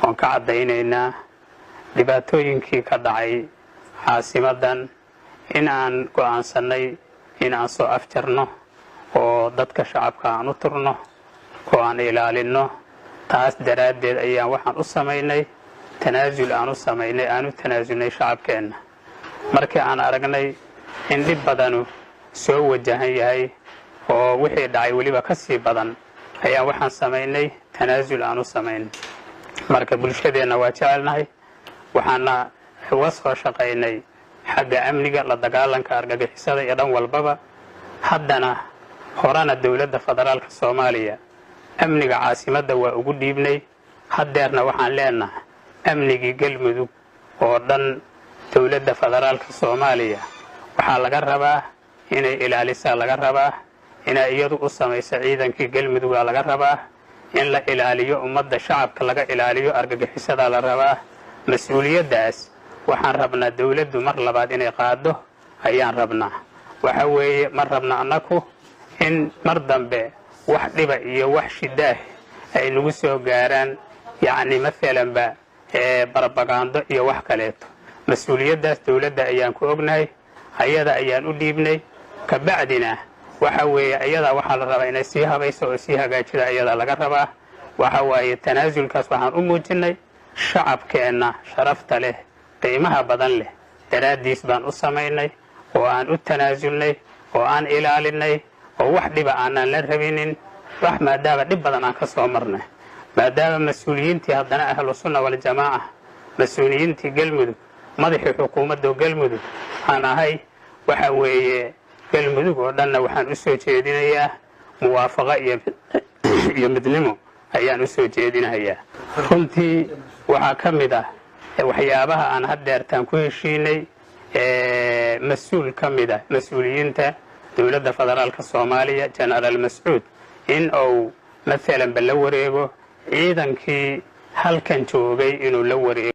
Oon ka caddaynaynaa dhibaatooyinkii ka dhacay caasimadan in aan go'aansannay in aan soo afjarno oo dadka shacabka aan u turno oo aan ilaalinno. Taas daraaddeed ayaan waxaan u samaynay tanaasul, aan u samaynay, aan u tanaasulnay shacabkeenna markii aan aragnay in dhib badanu soo wajahan yahay oo wixii dhacay weliba ka sii badan, ayaan waxaan samaynay tanaasul aan u samaynay. Marka bulshadeenna waa jecelnahay, waxaana uga soo shaqaynay xagga amniga, la dagaalanka argagixisada iyo dhan walbaba. Haddana horena dowladda federaalka Soomaaliya amniga caasimadda waa ugu dhiibnay. Haddeerna waxaan leenahay amnigii Galmudug oo dhan dowladda federaalka Soomaaliya waxaa laga rabaa inay ilaalisaa, laga rabaa inay iyadu u samayso ciidankii Galmudugaa, laga rabaa in la ilaaliyo ummadda, shacabka laga ilaaliyo argagixisadaa la rabaa. Mas-uuliyaddaas waxaan rabnaa dowladdu mar labaad inay qaado ayaan rabnaa. Waxa weeye, ma rabna annaku in mar dambe wax dhiba iyo wax shidaah ay nagu soo gaaraan, yacni maalanba barabagaando iyo wax kaleeto. Mas-uuliyaddaas dowladda ayaan ku ognahay, ayada ayaan u dhiibnay. Kabacdina waxa weeye ayadaa waxaa la rabaa inay sii habayso oo sii hagaajida, ayadaa laga rabaa. Waxa waaye, tanaasulkaas waxaan u muujinnay shacabkeenna sharafta leh, qiimaha badan leh daraaddiis baan u samaynay oo aan u tanaasulnay oo aan ilaalinay oo wax dhiba aanaan la rabinin wax, maadaama dhib badan aan ka soo marnay, maadaama mas-uuliyiintii haddana Ahlu Sunna Waljamaaca, mas-uuliyiintii Galmudug, madaxii xukuumadda Galmudug aan ahay. Waxa weeye, Galmudug oo dhanna waxaan u soo jeedinayaa muwaafaqo iyo midnimo ayaan u soo jeedinayaa. Runtii waxaa ka mid ah waxyaabaha aan haddeertaan ku heshiinay mas-uul ka mid ah mas-uuliyiinta dowladda federaalka Soomaaliya, Genaraal Mascuud, in uu maalanba la wareego ciidankii halkan joogay, inuu la wareego.